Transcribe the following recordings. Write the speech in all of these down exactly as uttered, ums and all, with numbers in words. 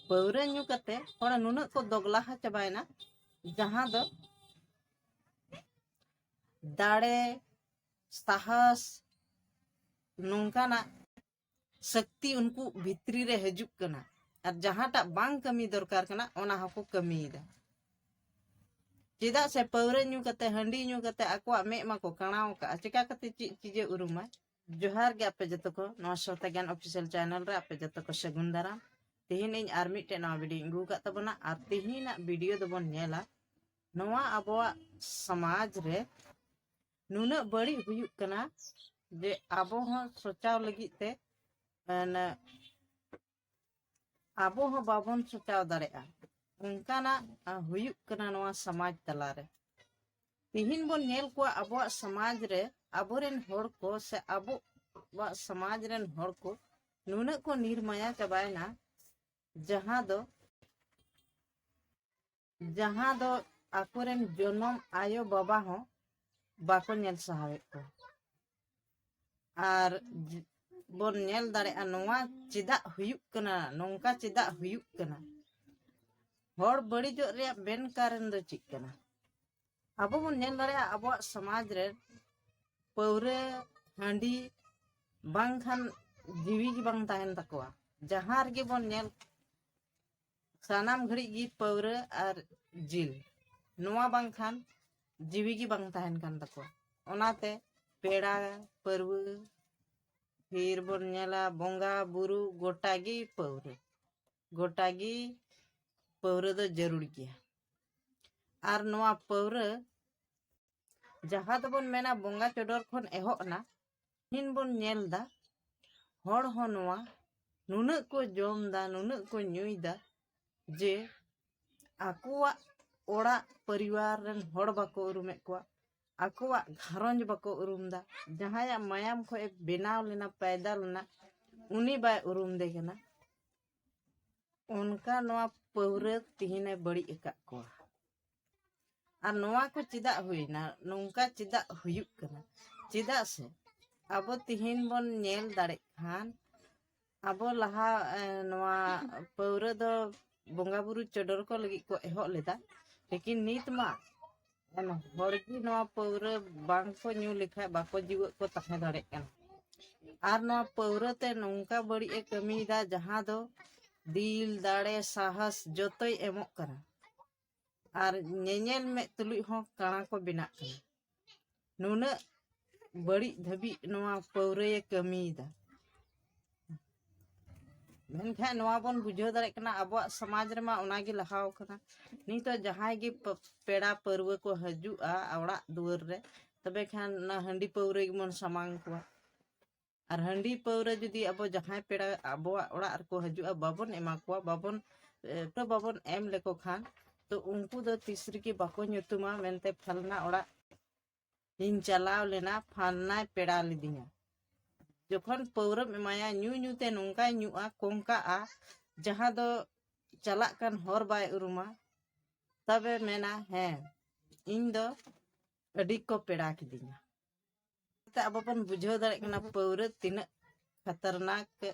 ᱯᱟᱹᱣᱨᱟᱹ ᱧᱩ ᱠᱟᱛᱮ ᱦᱚᱲ ᱱᱩᱱᱟᱹᱜ ᱠᱚ ᱫᱚᱜᱽᱞᱟᱦᱟ ᱪᱟᱵᱟᱭᱮᱱᱟ, ᱡᱟᱦᱟᱸ ᱫᱚ ᱫᱟᱲᱮ, ᱥᱟᱦᱚᱥ, ᱱᱚᱝᱠᱟᱱᱟᱜ ᱥᱚᱠᱛᱤ ᱩᱱᱠᱩ ᱵᱷᱤᱛᱨᱤ ᱨᱮ ᱦᱤᱡᱩᱜ ᱠᱟᱱᱟ᱾ ᱟᱨ ᱡᱟᱦᱟᱸᱴᱟᱜ ᱵᱟᱝ ᱠᱟᱹᱢᱤ ᱫᱚᱨᱠᱟᱨ ᱠᱟᱱᱟ, ᱚᱱᱟ ᱦᱚᱸᱠᱚ ᱠᱟᱹᱢᱤᱭᱮᱫᱟ᱾ ᱪᱮᱫᱟᱜ ᱥᱮ ᱯᱟᱹᱣᱨᱟᱹ ᱧᱩ ᱠᱟᱛᱮ, ᱦᱟᱺᱰᱤ ᱧᱩ ᱠᱟᱛᱮ ᱟᱠᱚᱣᱟᱜ ᱢᱮᱫ ᱢᱟᱠᱚ ᱠᱟᱬᱟᱣ ᱠᱟᱜᱼᱟ, ᱪᱮᱠᱟ ᱠᱟᱛᱮ ᱪᱮᱫ ᱪᱤᱡᱮ ᱩᱨᱩᱢᱟ? ᱡᱚᱦᱟᱨ ᱜᱮ ᱟᱯᱮ ᱡᱚᱛᱚ ᱠᱚ, ᱱᱚᱣᱟ ᱥᱟᱶᱛᱟ ᱜᱮᱭᱟᱱ ᱚᱯᱷᱤᱥᱤᱭᱟᱞ ᱪᱮᱱᱮᱞ ᱨᱮ ᱟᱯᱮ ᱡᱚᱛᱚ ᱠᱚ ᱥᱟᱹᱜᱩᱱ ᱫᱟᱨᱟᱢ᱾ ᱛᱮᱦᱮᱧ ᱤᱧ ᱟᱨ ᱢᱤᱫᱴᱮᱡ ᱱᱟᱣᱟ ᱵᱷᱤᱰᱤᱭᱳᱧ ᱟᱹᱜᱩ ᱟᱠᱟᱫ ᱛᱟᱵᱚᱱᱟ, ᱟᱨ ᱛᱮᱦᱮᱧᱟᱜ ᱵᱷᱤᱰᱤᱭᱳ ᱫᱚᱵᱚᱱ ᱧᱮᱞᱟ ᱱᱚᱣᱟ ᱟᱵᱚᱣᱟᱜ ᱥᱚᱢᱟᱡᱽ ᱨᱮ ᱱᱩᱱᱟᱹᱜ ᱵᱟᱹᱲᱤᱡ ᱦᱩᱭᱩᱜ ᱠᱟᱱᱟ ᱡᱮ ᱟᱵᱚ ᱦᱚᱸ ᱥᱚᱪᱟᱣ ᱞᱟᱹᱜᱤᱫ ᱛᱮ, ᱢᱟᱱᱮ, ᱟᱵᱚ ᱦᱚᱸ ᱵᱟᱵᱚᱱ ᱥᱚᱪᱟᱣ ᱫᱟᱲᱮᱭᱟᱜᱼᱟ᱾ ᱚᱱᱠᱟᱱᱟᱜ, ᱟ, ᱦᱩᱭᱩᱜ ᱠᱟᱱᱟ ᱱᱚᱣᱟ ᱥᱚᱢᱟᱡᱽ ᱛᱟᱞᱟᱨᱮ᱾ ᱛᱤᱦᱤᱧ ᱵᱚᱱ ᱧᱮᱞ ᱠᱚᱣᱟ ᱟᱵᱚᱣᱟᱜ ᱥᱚᱢᱟᱡᱽ ᱨᱮ ᱟᱵᱚᱨᱮᱱ ᱦᱚᱲ ᱠᱚ ᱥᱮ ᱟᱵᱚᱣᱟᱜ ᱥᱚᱢᱟᱡᱽ ᱨᱮᱱ ᱦᱚᱲ ᱠᱚ ᱱᱩᱱᱟᱹᱜ ᱠᱚ ᱱᱤᱨᱢᱟᱭᱟ ᱪᱟᱵᱟᱭᱮᱱᱟ, ᱡᱟᱦᱟᱸ ᱫᱚ, ᱡᱟᱦᱟᱸ ᱫᱚ ᱟᱠᱚᱨᱮᱱ ᱡᱚᱱᱚᱢ ᱟᱭᱳ ᱵᱟᱵᱟ ᱦᱚᱸ ᱵᱟᱠᱚ ᱧᱮᱞ ᱥᱟᱦᱟᱣᱮᱫ ᱠᱚᱣᱟ᱾ ᱟᱨ ᱡ-, ᱵᱚᱱ ᱧᱮᱞ ᱫᱟᱲᱮᱭᱟᱜᱼᱟ ᱱᱚᱣᱟ ᱪᱮᱫᱟᱜ ᱦᱩᱭᱩᱜ ᱠᱟᱱᱟ, ᱱᱚᱝᱠᱟ ᱪᱮᱫᱟᱜ ᱦᱩᱭᱩᱜ ᱠᱟᱱᱟ, ᱦᱚᱲ ᱵᱟᱹᱲᱤᱡᱚᱜ ᱨᱮᱭᱟᱜ ᱢᱮᱱ ᱠᱟᱨᱚᱱ ᱫᱚ ᱪᱮᱫ ᱠᱟᱱᱟ? ᱟᱵᱚ ᱵᱚᱱ ᱧᱮᱞ ᱫᱟᱲᱮᱭᱟᱜᱼᱟ ᱟᱵᱚᱣᱟᱜ ᱥᱚᱢᱟᱡᱽ ᱨᱮ ᱯᱟᱹᱣᱨᱟᱹ, ᱦᱟᱺᱰᱤ ᱵᱟᱝᱠᱷᱟᱱ ᱡᱤᱣᱤ ᱜᱮ ᱵᱟᱝ ᱛᱟᱦᱮᱱ ᱛᱟᱠᱚᱣᱟ᱾ ᱡᱟᱦᱟᱸ ᱨᱮᱜᱮ ᱵᱚᱱ ᱧᱮᱞ, ᱥᱟᱱᱟᱢ ᱜᱷᱟᱹᱲᱤᱡ ᱜᱮ ᱯᱟᱹᱣᱨᱟᱹ ᱟᱨ ᱡᱤᱞ, ᱱᱚᱣᱟ ᱵᱟᱝᱠᱷᱟᱱ ᱡᱤᱣᱤ ᱜᱮ ᱵᱟᱝ ᱛᱟᱦᱮᱱ ᱠᱟᱱ ᱛᱟᱠᱚᱣᱟ᱾ ᱚᱱᱟᱛᱮ ᱯᱮᱲᱟ ᱯᱟᱹᱨᱣᱟᱹ, ᱯᱷᱤᱨ ᱵᱚᱱ ᱧᱮᱞᱟ ᱵᱚᱸᱜᱟ ᱵᱩᱨᱩ, ᱜᱚᱴᱟ ᱜᱮ ᱯᱟᱹᱣᱨᱟᱹ, ᱜᱚᱴᱟ ᱜᱮ ᱯᱟᱹᱣᱨᱟᱹ ᱫᱚ ᱡᱟᱹᱨᱩᱲ ᱜᱮᱭᱟ᱾ ᱟᱨ ᱱᱚᱣᱟ ᱯᱟᱹᱣᱨᱟᱹ ᱡᱟᱦᱟᱸ ᱫᱚᱵᱚᱱ ᱢᱮᱱᱟ ᱵᱚᱸᱜᱟ ᱪᱚᱰᱚᱨ ᱠᱷᱚᱱ ᱮᱦᱚᱵ ᱮᱱᱟ, ᱛᱤᱦᱤᱧ ᱵᱚᱱ ᱧᱮᱞ ᱫᱟ ᱦᱚᱲ ᱦᱚᱸ ᱱᱚᱣᱟ ᱱᱩᱱᱟᱹᱜ ᱠᱚ ᱡᱚᱢ ᱫᱟ, ᱱᱩᱱᱟᱹᱜ ᱠᱚ ᱧᱩᱭ ᱫᱟ ᱡᱮ ᱟᱠᱚᱣᱟᱜ ᱚᱲᱟᱜ ᱯᱚᱨᱤᱵᱟᱨ ᱨᱮᱱ ᱦᱚᱲ ᱵᱟᱠᱚ ᱩᱨᱩᱢᱮᱫ ᱠᱚᱣᱟ, ᱟᱠᱚᱣᱟᱜ ᱜᱷᱟᱨᱚᱸᱡᱽ ᱵᱟᱠᱚ ᱩᱨᱩᱢ ᱫᱟ᱾ ᱡᱟᱦᱟᱸᱭᱟᱜ ᱢᱟᱭᱟᱢ ᱠᱷᱚᱱ ᱮ ᱵᱮᱱᱟᱣ ᱞᱮᱱᱟ, ᱯᱟᱭᱫᱟ ᱞᱮᱱᱟ, ᱩᱱᱤ ᱵᱟᱭ ᱩᱨᱩᱢ ᱫᱮ ᱠᱟᱱᱟ᱾ ᱚᱱᱠᱟ ᱱᱚᱣᱟ ᱯᱟᱹᱣᱨᱟᱹ ᱛᱤᱦᱤᱧ ᱮ ᱵᱟᱹᱲᱤᱡ ᱟᱠᱟᱫ ᱠᱚᱣᱟ᱾ ᱟᱨ ᱱᱚᱣᱟ ᱠᱚ ᱪᱮᱫᱟᱜ ᱦᱩᱭᱱᱟ? ᱱᱚᱝᱠᱟ ᱪᱮᱫᱟᱜ ᱦᱩᱭᱩᱜ ᱠᱟᱱᱟ? ᱪᱮᱫᱟᱜ ᱥᱮ ᱟᱵᱚ ᱛᱤᱦᱤᱧ ᱵᱚᱱ ᱧᱮᱞ ᱫᱟᱲᱮᱜ ᱠᱷᱟᱱ ᱟᱵᱚ ᱞᱟᱦᱟ, ᱮ, ᱱᱚᱣᱟ ᱯᱟᱹᱣᱨᱟᱹ ᱫᱚ ᱵᱚᱸᱜᱟ ᱵᱩᱨᱩ ᱪᱚᱰᱚᱨ ᱠᱚ ᱞᱟᱹᱜᱤᱫ ᱠᱚ ᱮᱦᱚᱵ ᱞᱮᱫᱟ, ᱞᱮᱠᱤᱱ ᱱᱤᱛ ᱢᱟ ᱮᱱ ᱦᱚᱲ ᱜᱮ ᱱᱚᱣᱟ ᱯᱟᱹᱣᱨᱟᱹ ᱵᱟᱝ ᱠᱚ ᱧᱩ ᱞᱮᱠᱷᱟᱱ ᱵᱟᱠᱚ ᱡᱤᱣᱮᱫ ᱠᱚ ᱛᱟᱦᱮᱸ ᱫᱟᱲᱮᱭᱟᱜ ᱠᱟᱱᱟ᱾ ᱟᱨ ᱱᱚᱣᱟ ᱯᱟᱹᱣᱨᱟᱹ ᱛᱮ ᱱᱚᱝᱠᱟ ᱵᱟᱹᱲᱤᱡ ᱮ ᱠᱟᱹᱢᱤᱭᱮᱫᱟ, ᱡᱟᱦᱟᱸ ᱫᱚ ᱫᱤᱞ, ᱫᱟᱲᱮ, ᱥᱟᱦᱚᱥ ᱡᱚᱛᱚᱭ ᱮᱢᱚᱜ ᱠᱟᱱᱟ᱾ ᱟᱨ ᱧᱮᱧᱮᱞ ᱢᱮᱫ ᱛᱩᱞᱩᱡ ᱦᱚᱸ ᱠᱟᱬᱟ ᱠᱚ ᱵᱮᱱᱟᱜ ᱠᱟᱱᱟ᱾ ᱱᱩᱱᱟᱹᱜ ᱵᱟᱹᱲᱤᱡ ᱫᱷᱟᱹᱵᱤᱡ ᱱᱚᱣᱟ ᱯᱟᱹᱣᱨᱟᱹᱭᱮ ᱠᱟᱹᱢᱤᱭᱮᱫᱟ᱾ ᱢᱮᱱᱠᱷᱟᱱ ᱱᱚᱣᱟ ᱵᱚᱱ ᱵᱩᱡᱷᱟᱹᱣ ᱫᱟᱲᱮᱭᱟᱜ ᱠᱟᱱᱟ, ᱟᱵᱚᱣᱟᱜ ᱥᱚᱢᱟᱡᱽ ᱨᱮᱢᱟ ᱚᱱᱟᱜᱮ ᱞᱟᱦᱟᱣ ᱠᱟᱱᱟ᱾ ᱱᱤᱛᱚᱜ ᱡᱟᱦᱟᱸᱭ ᱜᱮ ᱯᱮ-, ᱯᱮᱲᱟ ᱯᱟᱹᱨᱣᱟᱹ ᱠᱚ ᱦᱤᱡᱩᱜᱼᱟ ᱚᱲᱟᱜ ᱫᱩᱣᱟᱹᱨ ᱨᱮ, ᱛᱚᱵᱮ ᱠᱷᱟᱱ ᱚᱱᱟ ᱦᱟᱺᱰᱤ ᱯᱟᱹᱣᱨᱟᱹ ᱜᱮᱵᱚᱱ ᱥᱟᱢᱟᱝ ᱠᱚᱣᱟ᱾ ᱟᱨ ᱦᱟᱺᱰᱤ ᱯᱟᱹᱣᱨᱟᱹ ᱡᱩᱫᱤ ᱟᱵᱚ ᱡᱟᱦᱟᱸᱭ ᱯᱮᱲᱟ ᱟᱵᱚᱣᱟᱜ ᱚᱲᱟᱜ ᱨᱮᱠᱚ ᱦᱤᱡᱩᱜᱼᱟ, ᱵᱟᱵᱚᱱ ᱮᱢᱟ ᱠᱚᱣᱟ, ᱵᱟᱵᱚᱱ, ᱮ, ᱛᱚ ᱵᱟᱵᱚᱱ ᱮᱢ ᱞᱮᱠᱚ ᱠᱷᱟᱱ, ᱛᱚ ᱩᱱᱠᱩ ᱫᱚ ᱛᱤᱥ ᱨᱮᱜᱮ ᱵᱟᱠᱚ ᱧᱩᱛᱩᱢᱟ ᱢᱮᱱᱛᱮ ᱯᱷᱟᱞᱱᱟ ᱚᱲᱟᱜ ᱤᱧ ᱪᱟᱞᱟᱣ ᱞᱮᱱᱟ, ᱯᱷᱟᱞᱱᱟᱭ ᱯᱮᱲᱟ ᱞᱤᱫᱤᱧᱟ᱾ ᱡᱚᱠᱷᱚᱱ ᱯᱟᱹᱣᱨᱟᱹᱢ ᱮᱢᱟᱭᱟ, ᱧᱩ ᱧᱩ ᱛᱮ ᱱᱚᱝᱠᱟᱭ ᱧᱩᱜᱼᱟ, ᱠᱚᱝᱠᱟᱜᱼᱟ, ᱡᱟᱦᱟᱸ ᱫᱚ ᱪᱟᱞᱟᱜ ᱠᱟᱱ ᱦᱚᱨ ᱵᱟᱭ ᱩᱨᱩᱢᱟ, ᱛᱚᱵᱮ ᱢᱮᱱᱟ, "ᱦᱮᱸ, ᱤᱧ ᱫᱚ ᱟᱹᱰᱤ ᱠᱚ ᱯᱮᱲᱟ ᱠᱤᱫᱤᱧᱟ᱾" ᱛᱮ ᱟᱵᱚ ᱵᱚᱱ ᱵᱩᱡᱷᱟᱹᱣ ᱫᱟᱲᱮᱭᱟᱜ ᱠᱟᱱᱟ ᱯᱟᱹᱣᱨᱟᱹ ᱛᱤᱱᱟᱹᱜ ᱠᱷᱟᱛᱟᱨᱱᱟᱠ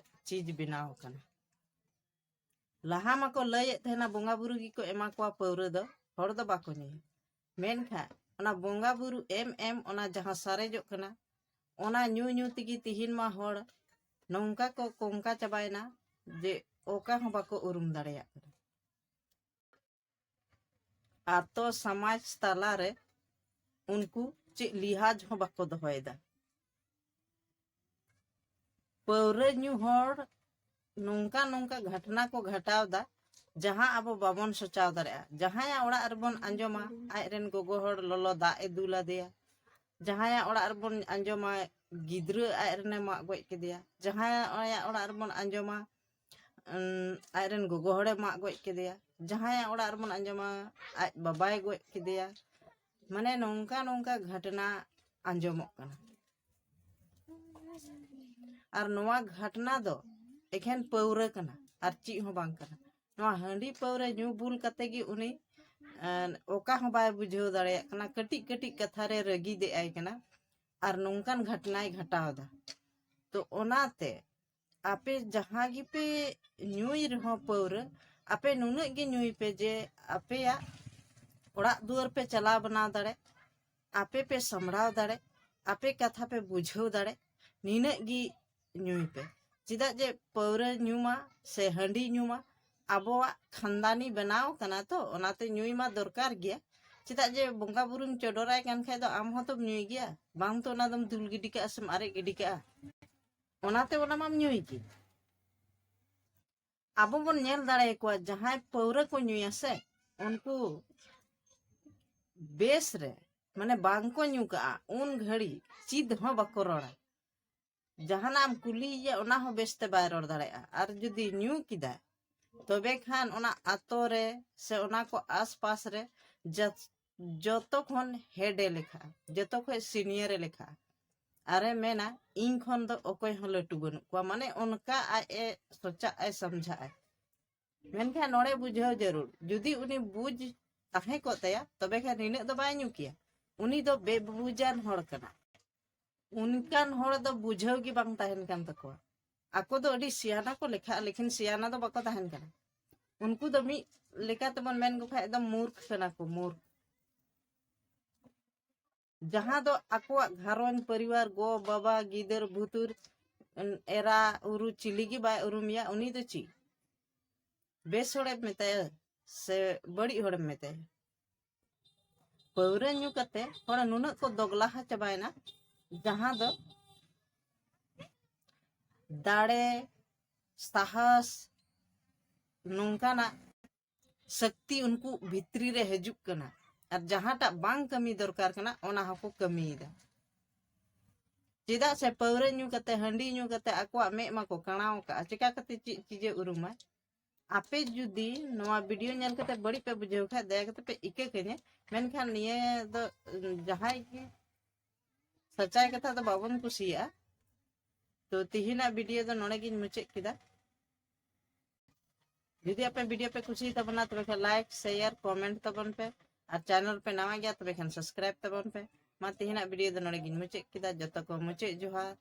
ᱪᱤᱡᱽ ᱵᱮᱱᱟᱣ ᱟᱠᱟᱱᱟ᱾ ᱞᱟᱦᱟ ᱢᱟᱠᱚ ᱞᱟᱹᱭᱮᱫ ᱛᱟᱦᱮᱱᱟ ᱵᱚᱸᱜᱟ ᱵᱩᱨᱩ ᱜᱮᱠᱚ ᱮᱢᱟ ᱠᱚᱣᱟ ᱯᱟᱹᱣᱨᱟᱹ ᱫᱚ, ᱦᱚᱲ ᱫᱚ ᱵᱟᱠᱚ ᱧᱩᱭᱟ᱾ ᱢᱮᱱᱠᱷᱟᱱ ᱚᱱᱟ ᱵᱚᱸᱜᱟ ᱵᱩᱨᱩ ᱮᱢ ᱮᱢ ᱚᱱᱟ ᱡᱟᱦᱟᱸ ᱥᱟᱨᱮᱡᱚᱜ ᱠᱟᱱᱟ, ᱚᱱᱟ ᱧᱩ ᱧᱩ ᱛᱮᱜᱮ ᱛᱤᱦᱤᱧ ᱢᱟ ᱦᱚᱲ ᱱᱚᱝᱠᱟ ᱠᱚ ᱠᱚᱝᱠᱟ ᱪᱟᱵᱟᱭᱮᱱᱟ ᱡᱮ ᱚᱠᱟ ᱦᱚᱸ ᱵᱟᱠᱚ ᱩᱨᱩᱢ ᱫᱟᱲᱮᱭᱟᱜ ᱠᱟᱱᱟ᱾ ᱟᱛᱳ ᱥᱚᱢᱟᱡᱽ ᱛᱟᱞᱟᱨᱮ ᱩᱱᱠᱩ ᱪᱮᱫ ᱞᱤᱦᱟᱡᱽ ᱦᱚᱸ ᱵᱟᱠᱚ ᱫᱚᱦᱚᱭᱮᱫᱟ᱾ ᱯᱟᱹᱣᱨᱟᱹ ᱧᱩ ᱦᱚᱲ ᱱᱚᱝᱠᱟ ᱱᱚᱝᱠᱟ ᱜᱷᱟᱴᱱᱟ ᱠᱚ ᱜᱷᱟᱴᱟᱣ ᱮᱫᱟ, ᱡᱟᱦᱟᱸ ᱟᱵᱚ ᱵᱟᱵᱚᱱ ᱥᱚᱪᱟᱣ ᱫᱟᱲᱮᱭᱟᱜᱼᱟ᱾ ᱡᱟᱦᱟᱸᱭᱟᱜ ᱚᱲᱟᱜ ᱨᱮᱵᱚᱱ ᱟᱸᱡᱚᱢᱟ, ᱟᱡ ᱨᱮᱱ ᱜᱚᱜᱚ ᱦᱚᱲ ᱞᱚᱞᱚ ᱫᱟᱜ ᱮ ᱫᱩᱞ ᱟᱫᱮᱭᱟ, ᱡᱟᱦᱟᱸᱭᱟᱜ ᱚᱲᱟᱜ ᱨᱮᱵᱚᱱ ᱟᱸᱡᱚᱢᱟ, ᱜᱤᱫᱽᱨᱟᱹ ᱟᱡ ᱨᱮᱱᱮ ᱢᱟᱜ ᱜᱚᱡ ᱠᱮᱫᱮᱭᱟ, ᱡᱟᱦᱟᱸᱭᱟᱜ ᱚᱲᱟᱜ ᱨᱮᱵᱚᱱ ᱟᱸᱡᱚᱢᱟ, ᱩᱸ, ᱟᱡ ᱨᱮᱱ ᱜᱚᱜᱚ ᱦᱚᱲᱮ ᱢᱟᱜ ᱜᱚᱡ ᱠᱮᱫᱮᱭᱟ, ᱡᱟᱦᱟᱸᱭᱟᱜ ᱚᱲᱟᱜ ᱨᱮᱵᱚᱱ ᱟᱸᱡᱚᱢᱟ, ᱟᱡ ᱵᱟᱵᱟᱭ ᱜᱚᱡ ᱠᱮᱫᱮᱭᱟ᱾ ᱢᱟᱱᱮ ᱱᱚᱝᱠᱟ ᱱᱚᱝᱠᱟ ᱜᱷᱟᱴᱱᱟ ᱟᱸᱡᱚᱢᱚᱜ ᱠᱟᱱᱟ᱾ ᱟᱨ ᱱᱚᱣᱟ ᱜᱷᱟᱴᱱᱟ ᱫᱚ ᱮᱠᱷᱮᱱ ᱯᱟᱹᱣᱨᱟᱹ ᱠᱟᱱᱟ, ᱟᱨ ᱪᱮᱫ ᱦᱚᱸ ᱵᱟᱝ ᱠᱟᱱᱟ᱾ ᱱᱚᱣᱟ ᱦᱟᱺᱰᱤ ᱯᱟᱹᱣᱨᱟᱹ ᱧᱩ ᱵᱩᱞ ᱠᱟᱛᱮ ᱜᱮ ᱩᱱᱤ, ᱮᱸ, ᱚᱠᱟ ᱦᱚᱸ ᱵᱟᱭ ᱵᱩᱡᱷᱟᱹᱣ ᱫᱟᱲᱮᱭᱟᱜ ᱠᱟᱱᱟ, ᱠᱟᱹᱴᱤᱡ ᱠᱟᱹᱴᱤᱡ ᱠᱟᱛᱷᱟ ᱨᱮ ᱨᱟᱹᱜᱤ ᱫᱮᱜ ᱟᱭ ᱠᱟᱱᱟ, ᱟᱨ ᱱᱚᱝᱠᱟᱱ ᱜᱷᱟᱴᱱᱟᱭ ᱜᱷᱟᱴᱟᱣ ᱮᱫᱟ᱾ ᱛᱚ ᱚᱱᱟᱛᱮ ᱟᱯᱮ ᱡᱟᱦᱟᱸ ᱜᱮᱯᱮ ᱧᱩᱭ ᱨᱮᱦᱚᱸ ᱯᱟᱹᱣᱨᱟᱹ, ᱟᱯᱮ ᱱᱩᱱᱟᱹᱜ ᱜᱮ ᱧᱩᱭ ᱯᱮ ᱡᱮ ᱟᱯᱮᱭᱟᱜ ᱚᱲᱟᱜ ᱫᱩᱣᱟᱹᱨ ᱯᱮ ᱪᱟᱞᱟᱣ ᱵᱮᱱᱟᱣ ᱫᱟᱲᱮ, ᱟᱯᱮ ᱯᱮ ᱥᱟᱢᱵᱲᱟᱣ ᱫᱟᱲᱮ, ᱟᱯᱮ ᱠᱟᱛᱷᱟ ᱯᱮ ᱵᱩᱡᱷᱟᱹᱣ ᱫᱟᱲᱮ, ᱱᱤᱱᱟᱹᱜ ᱜᱮ ᱧᱩᱭ ᱯᱮ᱾ ᱪᱮᱫᱟᱜ ᱡᱮ ᱯᱟᱹᱣᱨᱟᱹ ᱧᱩ ᱢᱟ ᱥᱮ ᱦᱟᱺᱰᱤ ᱧᱩ ᱢᱟ ᱟᱵᱚᱣᱟᱜ ᱠᱷᱟᱱᱫᱟᱱᱤ ᱵᱮᱱᱟᱣ ᱠᱟᱱᱟ, ᱛᱚ ᱚᱱᱟᱛᱮ ᱧᱩᱭ ᱢᱟ ᱫᱚᱨᱠᱟᱨ ᱜᱮᱭᱟ᱾ ᱪᱮᱫᱟᱜ ᱡᱮ ᱵᱚᱸᱜᱟ ᱵᱩᱨᱩᱢ ᱪᱚᱰᱚᱨᱟᱭ ᱠᱟᱱ ᱠᱷᱟᱡ ᱫᱚ ᱟᱢ ᱦᱚᱸᱛᱚᱢ ᱧᱩᱭ ᱜᱮᱭᱟ, ᱵᱟᱝ ᱛᱚ ᱚᱱᱟ ᱫᱚᱢ ᱫᱩᱞ ᱜᱤᱰᱤ ᱠᱟᱜᱼᱟ ᱥᱮᱢ ᱟᱨᱮᱡ ᱜᱤᱰᱤ ᱠᱟᱜᱼᱟ, ᱚᱱᱟᱛᱮ ᱚᱱᱟ ᱢᱟᱢ ᱧᱩᱭ ᱜᱮ᱾ ᱟᱵᱚ ᱵᱚᱱ ᱧᱮᱞ ᱫᱟᱲᱮᱭᱟᱠᱚᱣᱟ ᱡᱟᱦᱟᱸᱭ ᱯᱟᱹᱣᱨᱟᱹ ᱠᱚ ᱧᱩᱭᱟ ᱥᱮ, ᱩᱱᱠᱩ ᱵᱮᱥ ᱨᱮ ᱢᱟᱱᱮ ᱵᱟᱝ ᱠᱚ ᱧᱩ ᱠᱟᱜᱼᱟ, ᱩᱱ ᱜᱷᱟᱹᱲᱤ ᱪᱮᱫ ᱦᱚᱸ ᱵᱟᱠᱚ ᱨᱚᱲᱟ᱾ ᱡᱟᱦᱟᱱᱟᱜ ᱮᱢ ᱠᱩᱞᱤᱭᱮᱭᱟ ᱚᱱᱟ ᱦᱚᱸ ᱵᱮᱥᱛᱮ ᱵᱟᱭ ᱨᱚᱲ ᱫᱟᱲᱮᱭᱟᱜᱼᱟ᱾ ᱟᱨ ᱡᱩᱫᱤ ᱧᱩ ᱠᱮᱫᱟᱭ, ᱛᱚᱵᱮ ᱠᱷᱟᱱ ᱚᱱᱟ ᱟᱛᱳ ᱨᱮ ᱥᱮ ᱚᱱᱟ ᱠᱚ ᱟᱥᱯᱟᱥ ᱨᱮ ᱡᱟ-, ᱡᱚᱛᱚ ᱠᱷᱚᱱ ᱦᱮᱰ ᱮ ᱞᱮᱠᱷᱟᱜᱼᱟ, ᱡᱚᱛᱚ ᱠᱷᱚᱱ ᱥᱤᱱᱤᱭᱟᱨ ᱮ ᱞᱮᱠᱷᱟᱜᱼᱟ᱾ ᱟᱨᱮ ᱢᱮᱱᱟ, "ᱤᱧ ᱠᱷᱚᱱ ᱫᱚ ᱚᱠᱚᱭ ᱦᱚᱸ ᱞᱟᱹᱴᱩ ᱵᱟᱹᱱᱩᱜ ᱠᱚᱣᱟ", ᱢᱟᱱᱮ ᱚᱱᱠᱟ ᱟᱡ ᱮ ᱥᱚᱪᱟᱜ ᱟᱭ, ᱥᱚᱢᱡᱷᱟᱜ ᱟᱭ᱾ ᱢᱮᱱᱠᱷᱟᱱ ᱱᱚᱰᱮ ᱵᱩᱡᱷᱟᱹᱣ ᱡᱟᱹᱨᱩᱲ, ᱡᱩᱫᱤ ᱩᱱᱤ ᱵᱩᱡᱽ ᱛᱟᱦᱮᱸ ᱠᱚᱜ ᱛᱟᱭᱟ, ᱛᱚᱵᱮ ᱠᱷᱟᱱ ᱱᱤᱱᱟᱹᱜ ᱫᱚ ᱵᱟᱭ ᱧᱩ ᱠᱮᱭᱟ᱾ ᱩᱱᱤ ᱫᱚ ᱵᱮᱵᱩᱡᱟᱱ ᱦᱚᱲ ᱠᱟᱱᱟ᱾ ᱚᱱᱠᱟᱱ ᱦᱚᱲ ᱫᱚ ᱵᱩᱡᱷᱟᱹᱣ ᱜᱮ ᱵᱟᱝ ᱛᱟᱦᱮᱱ ᱠᱟᱱ ᱛᱟᱠᱚᱣᱟ᱾ ᱟᱠᱚ ᱫᱚ ᱟᱹᱰᱤ ᱥᱤᱭᱟᱱᱟ ᱠᱚ ᱞᱮᱠᱷᱟᱜᱼᱟ, ᱞᱮᱠᱤᱱ ᱥᱤᱭᱟᱱᱟ ᱫᱚ ᱵᱟᱠᱚ ᱛᱟᱦᱮᱱ ᱠᱟᱱᱟ᱾ ᱩᱱᱠᱩ ᱫᱚ ᱢᱤᱫ ᱞᱮᱠᱟ ᱛᱮᱵᱚᱱ ᱢᱮᱱ ᱠᱚ ᱠᱷᱟᱡ ᱫᱚ ᱢᱩᱨᱠᱷ ᱠᱟᱱᱟ ᱠᱚ, ᱢᱩᱨᱠᱷ᱾ ᱡᱟᱦᱟᱸ ᱫᱚ ᱟᱠᱚᱣᱟᱜ ᱜᱷᱟᱨᱚᱸᱡᱽ ᱯᱚᱨᱤᱵᱟᱨ, ᱜᱚ ᱵᱟᱵᱟ, ᱜᱤᱫᱟᱹᱨ ᱵᱷᱩᱛᱩᱨ, ᱮᱨᱟ ᱩᱨᱩ ᱪᱤᱞᱤ ᱜᱮ ᱵᱟᱭ ᱩᱨᱩᱢᱮᱭᱟ, ᱩᱱᱤ ᱫᱚ ᱪᱮᱫ ᱵᱮᱥ ᱦᱚᱲᱮᱢ ᱢᱮᱛᱟᱭᱟ ᱥᱮ ᱵᱟᱹᱲᱤᱡ ᱦᱚᱲᱮᱢ ᱢᱮᱛᱟᱭᱟ? ᱯᱟᱹᱣᱨᱟᱹ ᱧᱩ ᱠᱟᱛᱮ ᱦᱚᱲ ᱱᱩᱱᱟᱹᱜ ᱠᱚ ᱫᱚᱜᱽᱞᱟᱦᱟ ᱪᱟᱵᱟᱭᱮᱱᱟ, ᱡᱟᱦᱟᱸ ᱫᱚ ᱫᱟᱲᱮ, ᱥᱟᱦᱚᱥ, ᱱᱚᱝᱠᱟᱱᱟᱜ ᱥᱚᱠᱛᱤ ᱩᱱᱠᱩ ᱵᱷᱤᱛᱨᱤ ᱨᱮ ᱦᱤᱡᱩᱜ ᱠᱟᱱᱟ᱾ ᱟᱨ ᱡᱟᱦᱟᱸᱴᱟᱜ ᱵᱟᱝ ᱠᱟᱹᱢᱤ ᱫᱚᱨᱠᱟᱨ ᱠᱟᱱᱟ, ᱚᱱᱟ ᱦᱚᱸᱠᱚ ᱠᱟᱹᱢᱤᱭᱮᱫᱟ᱾ ᱪᱮᱫᱟᱜ ᱥᱮ ᱯᱟᱹᱣᱨᱟᱹ ᱧᱩ ᱠᱟᱛᱮ, ᱦᱟᱺᱰᱤ ᱧᱩ ᱠᱟᱛᱮ ᱟᱠᱚᱣᱟᱜ ᱢᱮᱫ ᱢᱟᱠᱚ ᱠᱟᱬᱟᱣ ᱠᱟᱜᱼᱟ, ᱪᱮᱠᱟ ᱠᱟᱛᱮ ᱪᱮᱫ ᱪᱤᱡᱮ ᱩᱨᱩᱢᱟ? ᱟᱯᱮ ᱡᱩᱫᱤ ᱱᱚᱣᱟ ᱵᱷᱤᱰᱤᱭᱳ ᱧᱮᱞ ᱠᱟᱛᱮ ᱵᱟᱹᱲᱤᱡ ᱯᱮ ᱵᱩᱡᱷᱟᱹᱣ ᱠᱷᱟᱡ, ᱫᱟᱭᱟ ᱠᱟᱛᱮ ᱯᱮ ᱤᱠᱟᱹ ᱠᱟᱹᱧᱟ᱾ ᱢᱮᱱᱠᱷᱟᱱ ᱱᱤᱭᱟᱹ ᱫᱚ, ᱩᱸ, ᱡᱟᱦᱟᱸᱭ ᱜᱮ ᱥᱟᱪᱟᱭ ᱠᱟᱛᱷᱟ ᱫᱚ ᱵᱟᱵᱚᱱ ᱠᱩᱥᱤᱭᱟᱜᱼᱟ᱾ ᱛᱚ, ᱛᱤᱦᱤᱧᱟᱜ ᱵᱷᱤᱰᱤᱭᱳ ᱫᱚ ᱱᱚᱰᱮ ᱜᱤᱧ ᱢᱩᱪᱟᱹᱫ ᱠᱮᱫᱟ᱾ ᱡᱩᱫᱤ ᱟᱯᱮ ᱵᱷᱤᱰᱤᱭᱳ ᱯᱮ ᱠᱩᱥᱤᱭᱟᱛᱟ ᱵᱚᱱᱟ, ᱛᱚᱵᱮ ᱠᱷᱟᱱ ᱞᱟᱭᱤᱠ, ᱥᱮᱭᱟᱨ, ᱠᱚᱢᱮᱱᱴ ᱛᱟᱵᱚᱱ ᱯᱮ᱾ ᱟᱨ ᱪᱮᱱᱮᱞ ᱯᱮ ᱱᱟᱣᱟ ᱜᱮᱭᱟ, ᱛᱚᱵᱮ ᱠᱷᱟᱱ ᱥᱟᱵᱥᱠᱨᱟᱭᱤᱵ ᱛᱟᱵᱚᱱ ᱯᱮ᱾ ᱢᱟ, ᱛᱤᱦᱤᱧᱟᱜ ᱵᱷᱤᱰᱤᱭᱳ ᱫᱚ ᱱᱚᱰᱮ ᱜᱤᱧ ᱢᱩᱪᱟᱹᱫ ᱠᱮᱫᱟ᱾ ᱡᱚᱛᱚ ᱠᱚ ᱢᱩᱪᱟᱹᱫ ᱡᱚᱦᱟᱨ᱾